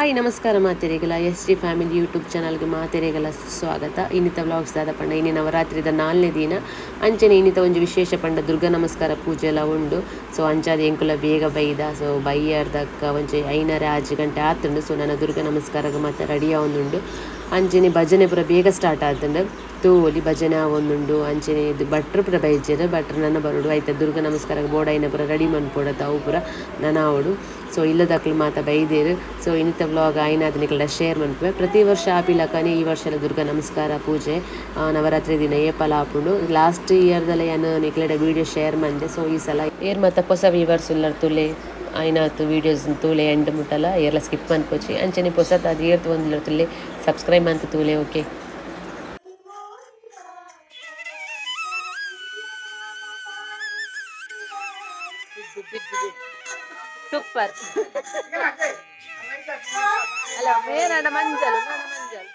Hi ನಮಸ್ಕಾರ ಮಾತೆರೆಗಲ S G family YouTube ಚಾನಲ್ಗೆ ಮಾತೆರೆಗಲ ಸ್ವಾಗತ. ಇನ್ನಿತ ವ್ಲಾಗ್ಸ್ ದಾದ ಪಂಡ ಇನಿ ನವರಾತ್ರಿದ ನಾಲ್ನೇ ದಿನ. ಅಂಚನೆ ಇನ್ನಿತ ಒಂಜಿ ವಿಶೇಷ ಪಂಡ ದುರ್ಗಾ ನಮಸ್ಕಾರ ಪೂಜೆ ಎಲ್ಲ ಉಂಡು. ಸೊ ಅಂಚಾದ ಎಂಕುಲ ಬೇಗ ಬೈದ. ಸೊ ಬೈಯರ್ದಕ್ಕ ಒಂಜಿ ಐನರೆ ಆಜಿ ಗಂಟೆ ಆತುಂಡು. ಸೊ ನನ್ನ ದುರ್ಗಾ ನಮಸ್ಕಾರಕ್ಕೆ ಮತ್ತೆ ರೆಡಿ ಆವೊಂದುಂಡು. ಅಂಚನೆ ಭಜನೆ ಪೂರ ಬೇಗ ಸ್ಟಾರ್ಟ್ ಆತುಂಡು. ತೂವೊಲಿ ಭಜನೆ ಆವೊಂದುಂಡು. ಅಂಚನೆ ಇದು ಭಟ್ರು ಪೂರ ಬೈಜೆರ್ ಭಟ್ರು ನನ ಬರೋಡು. ಐತ ದುರ್ಗಾ ನಮಸ್ಕಾರಕ್ಕೆ ಬೋಡಾಯಿನ ಪೂರ ರೆಡಿ ಮನ್ಪೊಡತ ಅವು ಪೂರ ನನ ಆವೊಡು. ಸೊ ಇಲ್ಲದಕ್ಲು ಮಾತ ಬೈದೇರು. ಸೊ ಇನ್ನಿತ ವ್ಲಾಗ್ ಆಯ್ನಾದ್ ನಿಕಲ್ಡ ಶೇರ್ ಮನ್ಪುವೆ. ಪ್ರತಿ ವರ್ಷ ಆಪಿಲಕನೆ ಈ ವರ್ಷ ದುರ್ಗಾ ನಮಸ್ಕಾರ ಪೂಜೆ ನವರಾತ್ರಿ ದಿನ ಏಪಲ ಆಪುಂಡು. ಲಾಸ್ಟ್ ಇಯರ್ದಲ್ಲ ಯಾನ್ ನಿಕ್ಲೆಡ ವೀಡಿಯೋ ಶೇರ್ ಮಂದೆ. ಸೊ ಈ ಸಲ ಏರ್ ಮಾತ ಪೊಸ ವೀವರ್ಸ್ ಉಲ್ಲರ್ ತೂಲೆ ಆಯ್ನಾತ್ ವೀಡಿಯೋಸ್ ತೂಲೆ ಎಂಡ್ ಮುಟ್ಟಲ ಏರ್ಲ ಸ್ಕಿಪ್ ಮನ್ಪೊಚಿ. ಅಂಚನೆ ಪೊಸತಾದ್ ಏರ್ ತೂವೊಂದುಲ್ಲೆರ್ ತೂಲೆ ಸಬ್ಸ್ಕ್ರೈಬ್ ಮಂತ್ ತೂಲೆ. ಓಕೆ. ಸೂಪರ್. ಅಲ್ಲ ಮೇನಡ ಮಂಜಲ್ ನಾನ ಮಂಜಲ್.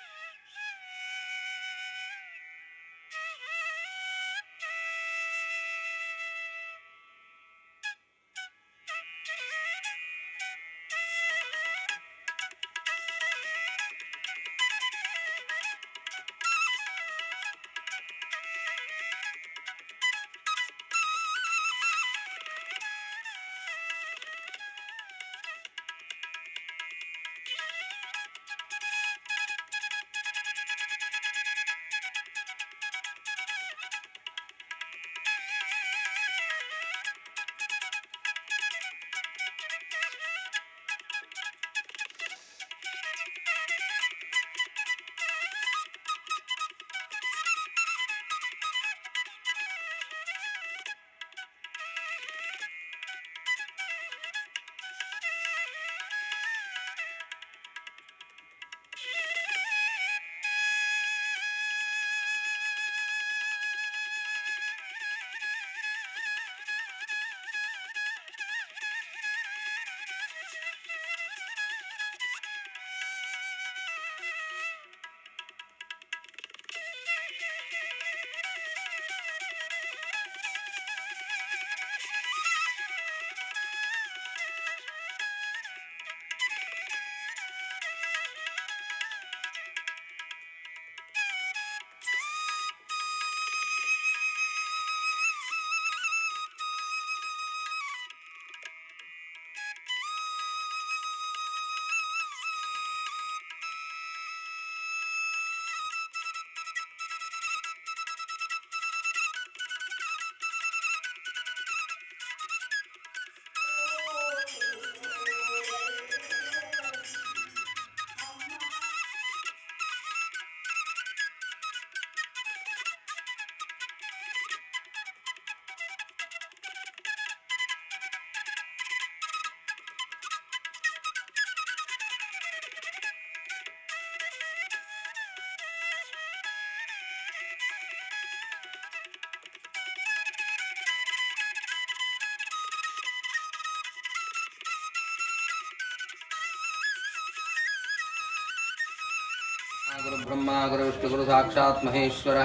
ಗುರು ಬ್ರಹ್ಮ ಗುರು ವಿಷ್ಣು ಗುರು ಸಾಕ್ಷಾತ್ ಮಹೇಶ್ವರ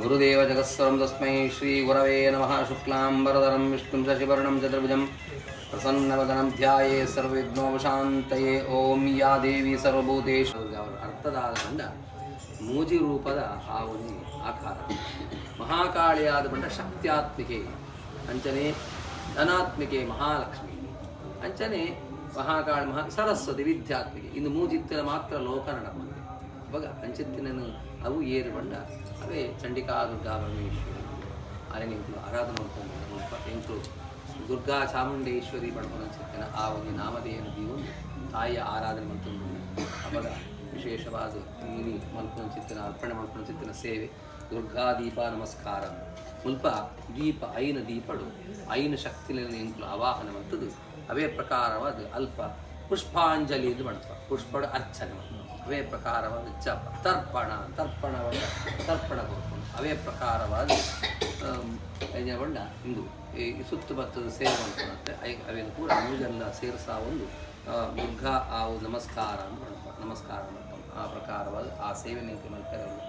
ಗುರುದೇವ ಜಗತ್ಸರ್ವಂ ತಸ್ಮೈ ಶ್ರೀ ಗುರವೇ ನಮಃ. ಶುಕ್ಲಾಂಬರಧರಂ ವಿಷ್ಣುಂ ಶಶಿವರ್ಣಂ ಚತುರ್ಭುಜಂ ಪ್ರಸನ್ನವದನಂ ಧ್ಯಾಯೇ ಸರ್ವವಿಘ್ನೋಪಶಾಂತಯೇ. ಓಂ ಯಾ ದೇವಿ ಸರ್ವಭೂತೇಷು. ಅವರ ಅರ್ಥದಾದ ಬಂಡ ಮೂಜಿ ರೂಪದ ಆ ಒಂಜಿ ಆಕಾರ ಮಹಾಕಾಳಿಯಾದ ಬಂಡ ಶಕ್ತ್ಯಾತ್ಮಿಕೆ ಅಂಚನೆ ಧನಾತ್ಮಿಕೆ ಮಹಾಲಕ್ಷ್ಮಿ ಅಂಚನೆ ಮಹಾಕಾಳಿ ಮಹಾ ಸರಸ್ವತಿ ವಿದ್ಯಾತ್ಮಿಕೆ. ಇನ್ನು ಮೂಜಿತ್ತಿನ ಮಾತ್ರ ಲೋಕ ನಡಪಂದೆ ಅವಾಗ ಅಂಚಿತ್ತಿನ ಅವು ಏರು ಬಂಡ ಅವೇ ಚಂಡಿಕಾ ದುರ್ಗಾ ಪರಮೇಶ್ವರಿ ಆರೆ ಎಂಕುಲು ಆರಾಧನೆ ಮಾಡ್ಕೊಂಡು ಮುಲ್ಪ ಎಂಕುಲು ದುರ್ಗಾ ಚಾಮುಂಡೇಶ್ವರಿ ಪಡ್ಕೊಂಡು ಆ ಒಂದು ನಾಮಧೇಯನ ದೀವೊಂದು ತಾಯಿಯ ಆರಾಧನೆ ಮಾಡ್ಕೊಂಡು. ಅವಾಗ ವಿಶೇಷವಾದ ಇನಿ ಮಲ್ಪನ ಚಿತ್ತಿನ ಅರ್ಪಣೆ ಮಲ್ಪನ ಚಿತ್ತಿನ ಸೇವೆ ದುರ್ಗಾ ದೀಪ ನಮಸ್ಕಾರ. ಮುಲ್ಪ ದೀಪ ಐನ ದೀಪಡು ಐನ ಶಕ್ತಿలను ಎಂಕುಲು ಆವಾಹನೆ ಮಾಡ್ತದ್ದು. ಅವೇ ಪ್ರಕಾರವಾದ ಅಲ್ಪ ಪುಷ್ಪಾಂಜಲಿ ಎಂದು ಮಾಡ್ತವೆ, ಪುಷ್ಪಡ ಅರ್ಚನೆ ಮಾಡ್ತವೆ. ಅವೇ ಪ್ರಕಾರವಾದ ಜಪ ತರ್ಪಣ ತರ್ಪಣವನ್ನ ತರ್ಪಣ ಕೊಡ್ಕೊಂಡು ಅವೇ ಪ್ರಕಾರವಾದ ಬಣ್ಣ ಇಂದು ಈ ಸುತ್ತು ಬತ್ತದ ಸೇವೆ ಮಾಡ್ಕೊಳತ್ತೆ. ಅವೇನು ಕೂಡ ಮೂಜೆಲ್ಲ ಸೇರಿಸ ಒಂದು ದುರ್ಗಾ ಆ ಒಂದು ನಮಸ್ಕಾರ ಅಂತ ಮಾಡ್ತಾರೆ, ನಮಸ್ಕಾರ ಮಾಡ್ತಾರೆ. ಆ ಪ್ರಕಾರವಾದ ಆ ಸೇವೆ ನಿಂತು ಮಲ್ಪೆರಲ್ಲ.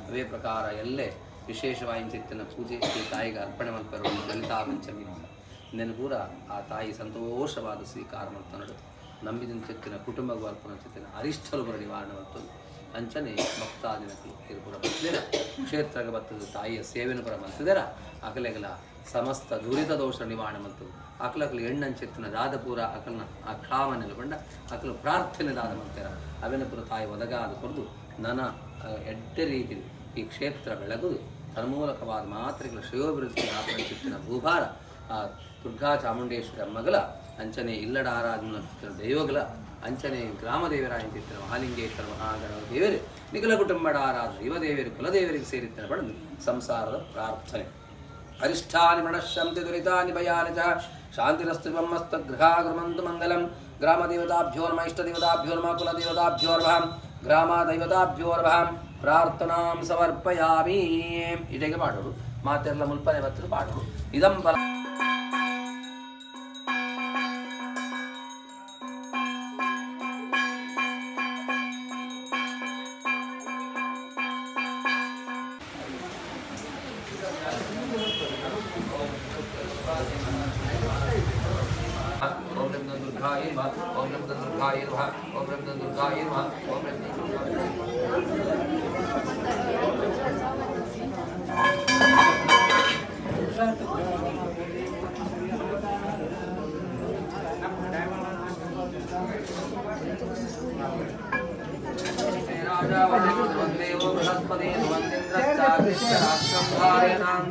ಅವೇ ಪ್ರಕಾರ ಎಲ್ಲೇ ವಿಶೇಷವಾಗಿ ಚಿತ್ತನ ಪೂಜೆ ಈ ತಾಯಿಗೆ ಅರ್ಪಣೆ ಮಲ್ಪೆರ ಲಲಿತಾ ಪಂಚಮಿ ನೆನ ಪೂರ ಆ ತಾಯಿ ಸಂತೋಷವಾದ ಸ್ವೀಕಾರ ಮಾಡ್ತಾನಡು. ನಂಬಿದಿನ ಚೆತ್ತಿನ ಕುಟುಂಬ ಬರ್ಪುನ ಚಿತ್ತಿನ ಅರಿಷ್ಟಲು ಪೂರ ನಿವಾರಣೆ ಮಲ್ತೊಂದು ಅಂಚನೆ ಭಕ್ತಾದಿನಕುಲು ಇರು ಪೂರ ಬತ್ತದೇರ ಕ್ಷೇತ್ರಕ್ಕೆ ಬತ್ತದ ತಾಯಿಯ ಸೇವೆನು ಪೂರ ಮಲ್ತದೇರ ಅಕಲೆಗಲ ಸಮಸ್ತ ದುರಿತ ದೋಷ ನಿವಾರಣೆ ಮಲ್ತದು ಅಕಲಕಲು ಎಣ್ಣಂಚೆತ್ತಿನ ದಾದ ಪೂರ ಅಕಲ್ನ ಆ ಕಾಮನೆಲ್ಲ ಪಂಡ ಅಕಲು ಪ್ರಾರ್ಥನೆ ದಾದ ಮಲ್ತೇರ ಅವೆನ ಪೂರ ತಾಯಿ ಒದಗಾದ ಕೊರ್ದು ನನ ಎಡ್ಡೆ ರೀತಿ ಈ ಕ್ಷೇತ್ರ ಬೆಳಗುದು ತನ್ಮೂಲಕವಾದ ಮಾತ್ರೆಗಳ ಶ್ರೇಯೋಭಿವೃದ್ಧಿ ಆಪನ ಭೂಭಾರ ಆ ದುರ್ಗಾ ಚಾಮುಂಡೇಶ್ವರಿ ಅಮ್ಮಗಲ ಅಂಚನೆ ಇಲ್ಲಡ ಆರಾಧನ ದೈವಗಳ ಅಂಚನೆ ಗ್ರಾಮ ದೇವರಾಯಂತಿತ್ತಿನ ಮಹಾಲಿಂಗೇಶ್ವರ ಮಹಾಗಣ ದೇವರು ನಿಖಿಲ ಕುಟುಂಬಡ ಆರಾಧ ದೈವದೇವರು ಕುಲದೇವರಿಗೆ ಸೇರಿತ್ತಿನ ಪಡೆದು ಸಂಸಾರದ ಪ್ರಾರ್ಥನೆ. ಅರಿಷ್ಠಾನಿ ಪ್ರಣಶ್ಯಂತಿ ದುರಿತಾನಿ ಭಯಾನಿ ಚ ಶಾಂತಿರಸ್ತು ಬ್ರಹ್ಮಸ್ತ ಗೃಹಾಗೃಮಂತು ಮಂಗಲಂ. ಗ್ರಾಮದೇವತಾಭ್ಯೋ ನಮಃ, ಇಷ್ಟದೇವತಾಭ್ಯೋ ನಮಃ, ಕುಲದೇವತಾಭ್ಯೋ ನಮಃ, ಗ್ರಾಮದೈವತಾಭ್ಯೋ ನಮಃ. ಪ್ರಾರ್ಥನಾಂ ಸಮರ್ಪಯಾಮಿ. ಇಡೆಗೆ ಮಾಡೋಡು ಮಾತೆಲ್ಲ ಮುಲ್ಪನೆ ಬತ್ತಲು ಪಾಡೋಡು ಇದಂ ಫಲ. ಓಂ ನಂ ದುರ್ಗಾಯ ನಮಃ, ಓಂ ನಂ ದುರ್ಗಾಯ ನಮಃ, ಓಂ ನಂ ದುರ್ಗಾಯ ನಮಃ, ಓಂ ನಂ ದುರ್ಗಾಯ. ರಾಜಾವದೇವೋ ಬೃಹಸ್ಪತಿ ಧ್ರುವಂದೇಂದ್ರಶ್ಚಾಗ್ನಿಶ್ಚ ಧಾರಯತಾಂ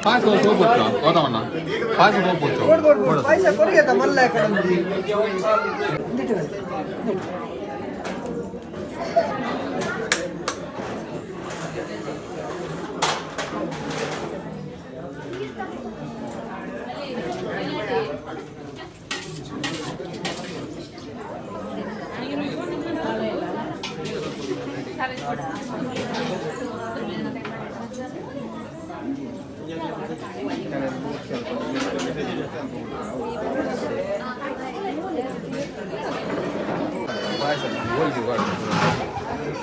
ಪಾಯಸ ಹೋಗ್ಬೋದು ಗೌತಮಣ್ಣ, ಪಾಯಸ ಹೋಗ್ಬೋದು. ಪಾಯಸ ಕೊಡಿಗೆ ಮಲ್ಲ ಕಡೆ.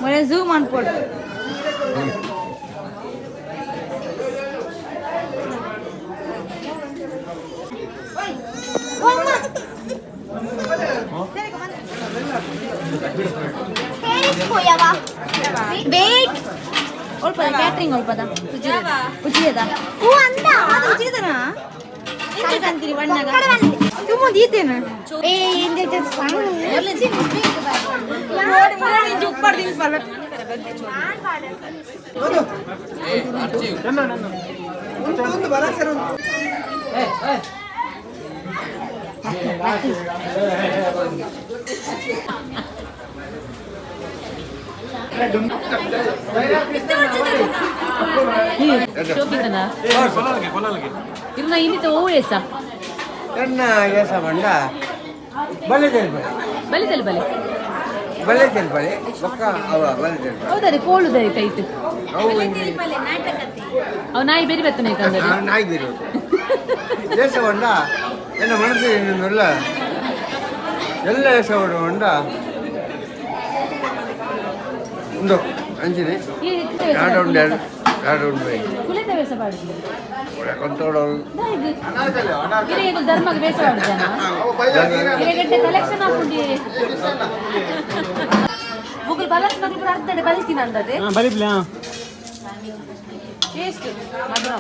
ಮೊನ್ನೆ ಝೂಮ್ ಅನ್ಕೊಡು. ವೇಟ್. ಒಲ್ಪದ ಕ್ಯಾಟ್ರಿಂಗ್ ಒಲ್ಪದ ಉಚಿತದ ಹೂ ಅಂದ. ಅದು ಉಚಿತನಾ ಅಂತೀರಿ ಬಣ್ಣಗ ತುಂಬ ದೀತೇನ. ಏ. ಉಪ್ಪಾಡು ತಿನ್ಪಲ್ಲ. ಒಂದು ಬಲಸರ. ಶೋಕಿತನ ಇರ್ನ ಇನ್ನಿತ ಓ ಏಸ. ಎನ್ನ ಏಸ ಬಂಡ ಬಲೆ ತೆಲ್ಪಳೆ. ಬಲೆ ತೆಲ್ ಬಲೆ. ಬಲೆ ತೆಲ್ಪಳೆ ಬೊಕ್ಕ ಅವ ಬಲೆ ತೆಲ್ಪಳೆ. ಹೌದಾ, ಕೋಳುದ ಕೈಟ್. ಅವು ಒಂಜಿ. ಅವ್ ನಾಯಿ ಬೇರೆ ಬತ್ತನೆ ಕಂದರಿ. ನಾಯಿ ಬೇರೆ ಏಸ ಬಂಡ ಎನ್ನ ಮನಸ್ಸು ಎಲ್ಲ ಎಲ್ಲ ಏಸ ಉಂಡ ಉಂಡು ಅಂಚಿನೆ ಎರಡು ಉಂಡು, ಎರಡು ಎರಡು ಉಂಡು. ಕುಲೇತ ವೇಸ ಪಾಡುದು. ಕೊಂತೋಡು. ಗಿರಿಯಗಳು ಧರ್ಮಕ್ಕೆ ವೇಸ ಪಾಡುದಾನ ಗಿರಿಗಡ್ಡೆ ಕಲೆಕ್ಷನ್ ಹಾಕೊಂಡಿ ಮುಗುಲ್ ಬಲಸ್ ಮಗು ಪೂರ ಅರ್ಧಡೆ ಬಲಿತಿನ ಅಂದದೆ. ಬಲಿಪ್ಲೆ. ಟೇಸ್ಟ್ ಮಧುರ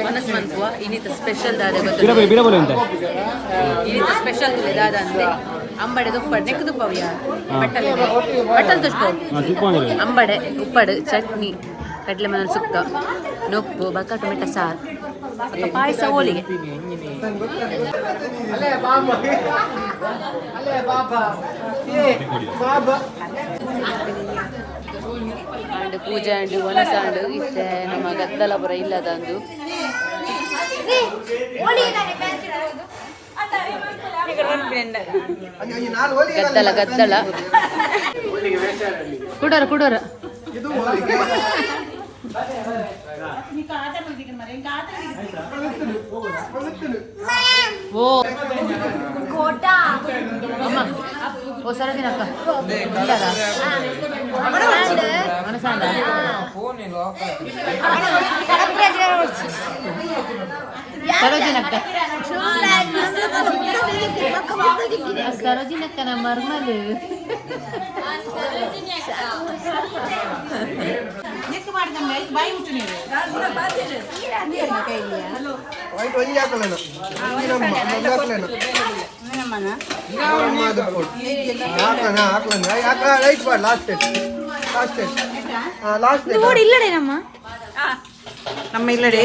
ಮನಸ್ ಮನ್ಪುವ ಇನ್ನಿತ ಸ್ಪೆಷಲ್ ದಾದ ಗೊತ್ತು ಇನ್ನಿತ ಸ್ಪೆಷಲ್ ದಾದ ಅಂದೆ ಅಂಬಡೆ ದುಪ್ಪಡು ನೆಕ್ ದುಪ್ಪವಿಯ ಬಟ್ಟಲೆ ಬಟ್ಟಲ್ ತುಷ್ಟು ಅಂಬಡೆ ಉಪ್ಪಡು ಚಟ್ನಿ ಕಡಲೆ ಮನ ಸುಕ್ಕ ನೊಪ್ಪು ಬಕ್ಕ ಟೊಮೆಟೊ ಸಾರು ಪಾಯಸ ಹೋಳಿಗೆ. ಅಂಡ್ ಪೂಜೆ ಅಂಡ್ ಒನಸಾಂಡು ಇತ್ತೆ ನಮ್ಮ ಗದ್ದಲಪುರ ಇಲ್ಲದಂದು. ಗದ್ದಲ ಗದ್ದಲ ಕುಡೋರ ಕುಡೋರ ಓ ಅಮ್ಮ ಓ ಸರೋಜಿನಕ್ಕ ಇಲ್ಲದ ಮನಸಾಂಡ ಸರೋಜಿನಕ್ಕ ಸರೋಜಿನಕ್ಕನ ಮರ್ಮಲು ವೈಟ್ ಒಂಜಿ ಹಾಕಲೇನ ನಮ್ಮ ಹಾಕಲನ ಹಾಕಲನ ಹಾಕ ಲೈಟ್ ಬಾಡ್ ಲಾಸ್ಟ್ ಲಾಸ್ಟ್ ಲಾಸ್ಟ್ ನೋಡಿ ಇಲ್ಲಡೆ ನಮ್ಮ ನಮ್ಮ ಇಲ್ಲಡೆ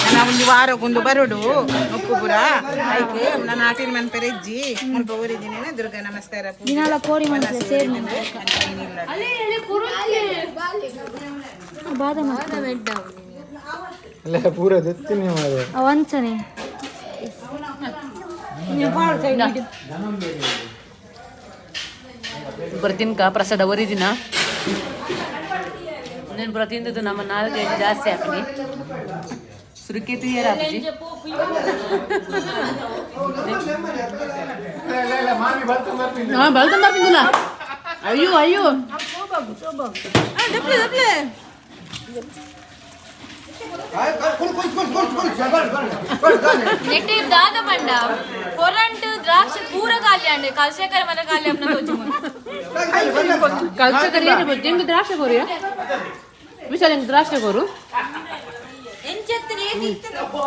ನನ್ನ ಒಂದು ವಾರಕ್ಕೊಂದು ಬರೋಡು ಒಪ್ಪುಪುರ ಐಕ್ ನನ್ನ ಆಟಿನ ಮನ್ ಪೆರೆಜ್ಜಿ ಮುಲ್ಪ ಊರಿದ್ದೀನಿ ದುರ್ಗಾ ನಮಸ್ಕಾರ ದಿನಾಲ ಕೋಡಿ ಮನಸ್ಸು ಸೇರಿ ಬಾದ ಪೂರ ದೆತ್ತಿನಿ ವಂಚನೆ ಬರ್ತಿನ್ಕ ಪ್ರಸಾದ ಒರಿದಿನ నేను ಪೂರ ತಿಂದದ್ದು ನಮ್ಮ ನಾಲ್ಕು ಜಾಸ್ತಿ ಹಾಕಿ ಸುರುಕಿ ತುಯ್ಯರ ಅಪ್ಪಾಜಿ ಹಾ ಬಲ್ತ ಬರ್ತಿದ್ದಿಲ್ಲ ಅಯ್ಯೋ ಅಯ್ಯೋ ನೆಟ್ಟಿ ದಾದ ಪಂಡ ಕೊರಂಟು ದ್ರಾಕ್ಷಿ ಪೂರ ಖಾಲಿ ಅಂಡ್ ಕಲ್ಸೇಕರ ಮನೆ ಖಾಲಿ ಅಪ್ನ ತೋಜಿ ಕಲ್ಸಕರಿ ಏನು ಗೊತ್ತು ಹೆಂಗ್ ದ್ರಾಕ್ಷಿ ಕೋರಿಯ ವಿಶಾಲ ಹೆಂಗ್ ದ್ರಾಕ್ಷಿ ಕೋರು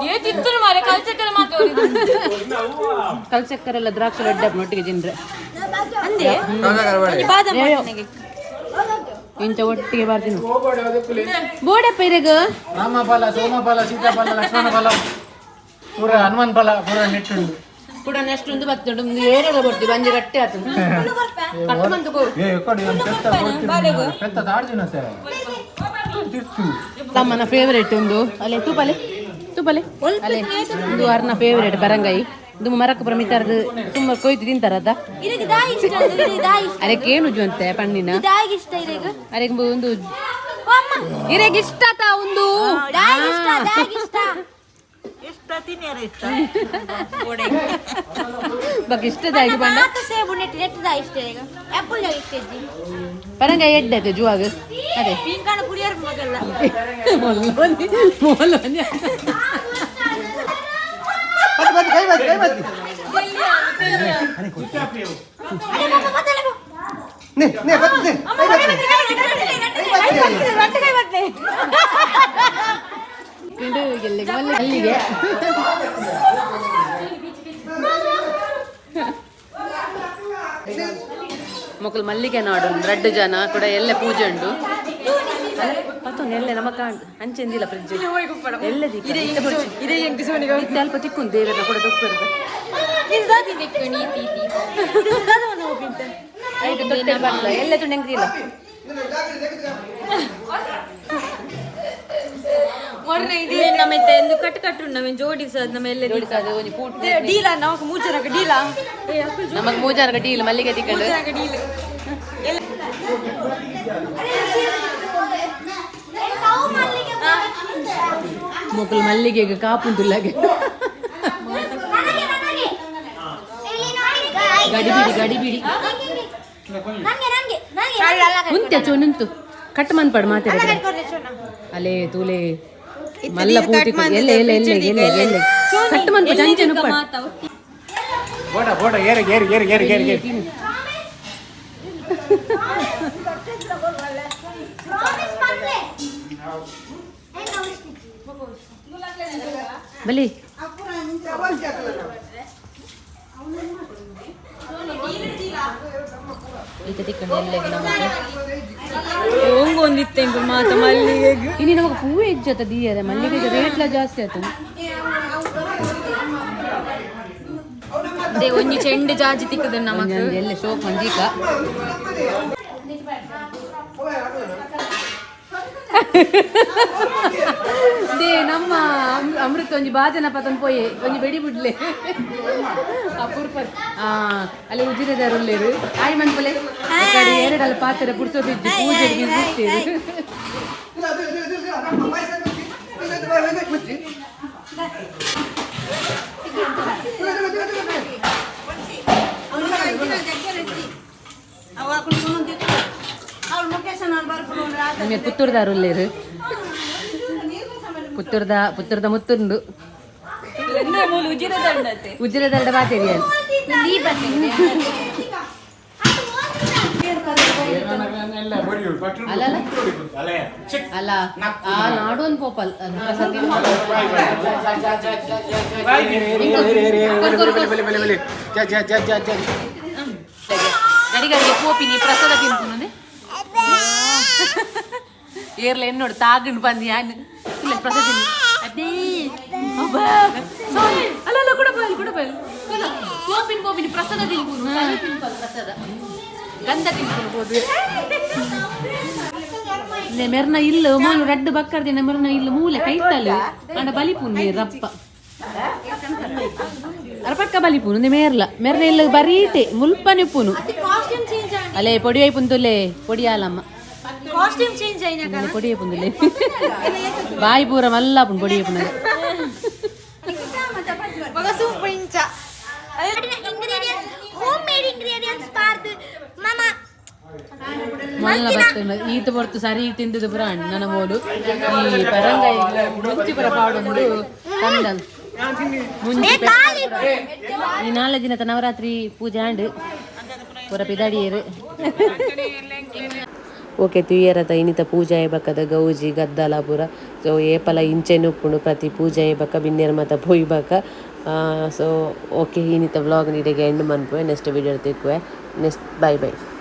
ಏ ತಿತ್ತರು ಮಾರೆ ಕಲ್ಸೇಕರ ಮಾತು ಕಲ್ಸಕ್ಕರೆ ಎಲ್ಲ ದ್ರಾಕ್ಷಿ ದೊಡ್ಡ ಒಟ್ಟಿಗೆ ತಿಂದ್ರೆ ಇಂಚ ಒಟ್ಟಿಗೆ ಬರ್ತೀನಿ ಬೋಡಪ್ಪ ಇರೆಗ ರಾಮಫಲ ಸೋಮಫಲ ಸೀತಾಫಲ ಲಕ್ಷ್ಮಣ ಫಲ ಪೂರ ಹನುಮಾನ್ ಫಲ ಪೂರ ನೆಟ್ಟುಂಡು ಕೂಡ ನೆಕ್ಸ್ಟ್ ಒಂದು ಬರ್ತುಂಡು ಏರೆಲ್ಲ ಬರ್ತೀವಿ ಬಂಜಿ ಗಟ್ಟಿ ಆತು ಕಟ್ಟು ಬಂತು ಕೋ ಏ ಎಕ್ಕಡಿ ಪೆತ್ತ ಪೆತ್ತ ತಾಡ್ಜಿನತೆ ತಮ್ಮನ ಫೇವರೇಟ್ ಒಂದು ಅಲೆ ತೂಪಲೆ ತೂಪಲೆ ಅಲೆ ಒಂದು ಅರ್ನ ಫೇವರೇಟ್ ಬರಂಗಾಯಿ ಇದು ಮರಕ್ಕೆ ಪ್ರಮಿತಾರದು ತುಂಬ ಕೊಯ್ದು ತಿಂತಾರದ ಇರಗೆ ದಾಯಿ ಇಷ್ಟ ಇರಗೆ ದಾಯಿ ಅದಕ್ಕೆ ಏನು ಅಂತೆ ಪಣ್ಣಿನ ದಾಯಿಗೆ ಇಷ್ಟ ಇರಗೆ ಅರೆಗೆ ಒಂದು ಇರೆಗೆ ಇಷ್ಟ ತಾ ಒಂದು ದಾಯಿಗೆ ಇಷ್ಟ ದಾಯಿಗೆ ಇಷ್ಟ ಬಗ್ಗೆ ಇಷ್ಟದಾಗಿ ಬಂಡ ಮಾತ ಸೇಬು ನೆಟ್ ನೆಟ್ ದಾಯಿ ಇಷ್ಟ ಇರಗೆ ಆಪಲ್ ದಾಯಿ ಇಷ್ಟ ಇಜ್ಜಿ ಪರಂಗಾಯಿ ಎಡ್ಡೆ ಅದು ಜುವಾಗ ಅದೇ ಪಿಂಕಾಣ ಕುಡಿಯರ್ ಮಗಲ್ಲ ಮೊಲ್ಲೊಂದಿ ಮೊಲ್ಲೊಂದಿ ಬತ್ತಿ ಬತ್ತಿ ಕೈ ಬತ್ತಿ ಕೈ ಬತ್ತಿ ಅರೆ ಬಾಬಾ ಬತ್ತಲೆ ಬಾ ನೇ ನೇ ಬತ್ತಿ ನೇ ಕೈ ಬತ್ತಿ ಕೈ ಬತ್ತಿ ಅಲ್ಲಿಗೆ ಮೊಕ್ಕಲು ಮಲ್ಲಿಗೆ ನಾಡು ರಡ್ಡು ಜನ ಕೂಡ ಎಲ್ಲ ಪೂಜೆ ಉಂಟು ಪತ್ತೊಂದು ಎಲ್ಲೆ ನಮ್ಮ ಕಾಂಡ್ ಅಂಚೆಂದಿಲ್ಲ ಫ್ರಿಜ್ ಎಲ್ಲ ಇತ್ತೆ ಅಲ್ಪ ತಿಕ್ಕು ದೇವರ ಕೂಡ ದೊಪ್ಪರ್ದು ಎಲ್ಲ ತುಂಡು ನಮ್ಮ ಎಂದು ಕಟ್ಟು ಕಟ್ಟು ನಮ್ಮ ಜೋಡಿ ಸರ್ ನಮ್ಮ ಎಲ್ಲ ಜೋಡಿಸೋದು ಒಂಜಿ ಪೂಟ್ ಡೀಲ ನಮಕ್ ಮೂರು ಜನಕ್ಕೆ ಡೀಲ ನಮಗ್ ಮೂರು ಜನಕ್ಕೆ ಡೀಲ್ ಮಲ್ಲಿಗೆ ತಿಕ್ಕಂಡು ಮೊಕ್ಕಲು ಮಲ್ಲಿಗೆಗೆ ಕಾಪುಂಟುಲ್ಲಾಗೆ ಗಡಿಬಿಡಿ ಗಡಿಬಿಡಿ. ಉಂತೆ ಚೋನುಂತು ಕಟ್ ಮನ್ಪಡು ಮಾತೆ ಅಲೇ ತೂಲೆ ಮಲ್ಲ ಪೂತಿ ಎಲ್ಲೆ ಎಲ್ಲೆ ಎಲ್ಲೆ ಎಲ್ಲೆ ಎಲ್ಲೆ ಕಟ್ ಮನ್ಪು ಚಂಚೆ ನುಪ್ಪಡು ಬೋಡ ಬೋಡ ಏರು ಏರು ಏರು ಏರು ಏರು ಏರು ಬಲಿ ಈತ ತಿಕ್ಕಂಡು ಎಲ್ಲೆಗೆ ನಮಗೆ ಒಂದಿತ್ತೆ ಮಾತ ಮಲ್ಲಿಗೆಗ್ ಇನ್ನು ನಮಗೆ ಹೂವು ಹೆಚ್ಚತ ದೀಯದ ಮಲ್ಲಿಗೆ ರೇಟ್ಲ ಜಾಸ್ತಿ ಆಯ್ತು. ಅದೇ ಒಂಜಿ ಚೆಂಡು ಜಾಜಿ ತಿಕ್ಕದ ನಮಕ್ ಎಲ್ಲ ಶೋಕ್ ಮಂಜೀಕ they ನಮ್ಮ ಅಮೃತ ಒಂಜಿ ಬಾಜನ ಪತನ್ ಪೋಯೆ ಒಂಜಿ ಬೆಡಿ ಬಿಡ್ಲೆ ಅಪೂರ್ಪ ಅಲ್ಲಿ ಉಜಿರೆದಾರು ಉಲ್ಲೇರು ಆಯ್ ಮನ್ಪಲೆ ಎರಡಲ್ಲ ಪಾತ್ರೆ ಪುಡ್ಸೋದಿಜ್ಜಿ ಪೂಜೆ ಬಿಡ್ತೀರಿ. ನಿಮಗೆ ಪುತ್ತೂರ್ದಾರು ಉಲ್ಲೇರು ಪುತ್ತೂರ್ದ ಪುತ್ತೂರ್ದ ಮುತ್ತುಂಡು ಉಜಿರೆದಂಡ ಬಾತೇರಿ ಅಲ್ಲ ಅಲ್ಲ ಆ ನಾಡೊಂದು ಪೋಪಲ್ ಗಡಿ ಗಡಿಗೆ ಪೋಪಿನಿ ಪ್ರಸಾದ ತಿನ್ಪುನದೆ ಏರ್ಲ ಎನ್ನೋಡು ತಾಗಂಡು ಬಂದು ಯಾನ್ ಇಲ್ಲ ಪ್ರಸಾದ ತಿನ್ನು ಅದೇ ಅಬ್ಬಾ ಸಾರಿ ಅಲ್ಲ ಅಲ್ಲ ಕೂಡ ಬಯಲು ಕೂಡ ಬಯಲು ಪೋಪಿನ ಪೋಪಿನಿ ಪ್ರಸಾದ ತಿನ್ಪುನು ತಿನ್ಪಲ್ ಪ್ರಸಾದ ಗಂಧ ತಿನ್ಪುನು ಹೋದು ಮೆರ್ನ ಇಲ್ಲ ಮೂಲು ರಡ್ಡು ಬಕ್ಕರ್ದಿನ ಮೆರ್ನ ಇಲ್ಲ ಮೂಲೆ ಕೈತಲ್ ಅಂಡ ಬಲಿಪುನ್ ರಪ್ಪ ಅರಪಕ್ಕ ಬಲಿಪುನು ಮೇರ್ಲ ಮೆರ್ನ ಇಲ್ಲ ಬರೀಟೆ ಮುಲ್ಪನೆ ಉಪ್ಪುನು ಅಲೇ ಪೊಡಿ ಐಪುಂದುಲೆ ಪೊಡಿ ಆಲಮ್ಮ ಕಾಸ್ಟ್ಯೂಮ್ ಚೇಂಜ್ అయినా పొడి అయిపోయిందిలే బాయి పూర మళ్ళా పొడి అయిపోయినది. ఒక సూప్ ఇంచ ಇಂಗ್ರೀಡಿಯೆಂಟ್ಸ್ ಹೋಮ್ ಮೇಡ್ ಇಂಗ್ರೀಡಿಯೆಂಟ್ಸ್ ಪಾರ್ದು ಮಮ ಮಲ್ಲ ಬರ್ತದೆ ಈತ ಹೊರ್ತು ಸರಿ ತಿಂದದು ಪುರ ಅಣ್ಣನ ಮೋಲು ಈ ಪರಂಗಾಯಿ ಮುಂಚಿ ಪುರ ಪಾಡೊಂದು ಕಂದಲ್ ಮುಂಚಿ ಈ ನಾಲ್ಕು ದಿನದ ನವರಾತ್ರಿ ಪೂಜೆ ಆಂಡ್ ಪೂರ ಪಿದಾಡಿಯರು. ಓಕೆ ತುಯ್ಯರತ ಇನ್ನಿತ ಪೂಜೆ ಬಕ್ಕದ ಗೌಜಿ ಗದ್ದಲ ಪೂರ ಸೊ ಏಪಲ ಇಂಚೆನೆ ಉಪ್ಪುಂಡು ಪ್ರತಿ ಪೂಜೆ ಬಕ್ಕ ಬಿನ್ನೆರ್ ಮಾತ ಪೋಯಿ ಬಕ್ಕ. ಸೊ ಓಕೆ ಇನ್ನಿತ ವ್ಲಾಗ್ ನೀಡಿಗೆ ಎಂಡ್ ಮನ್ಪುವೆ ನೆಕ್ಸ್ಟ್ ವಿಡಿಯೋ ತಿಕ್ಕುವೆ. Next bye bye.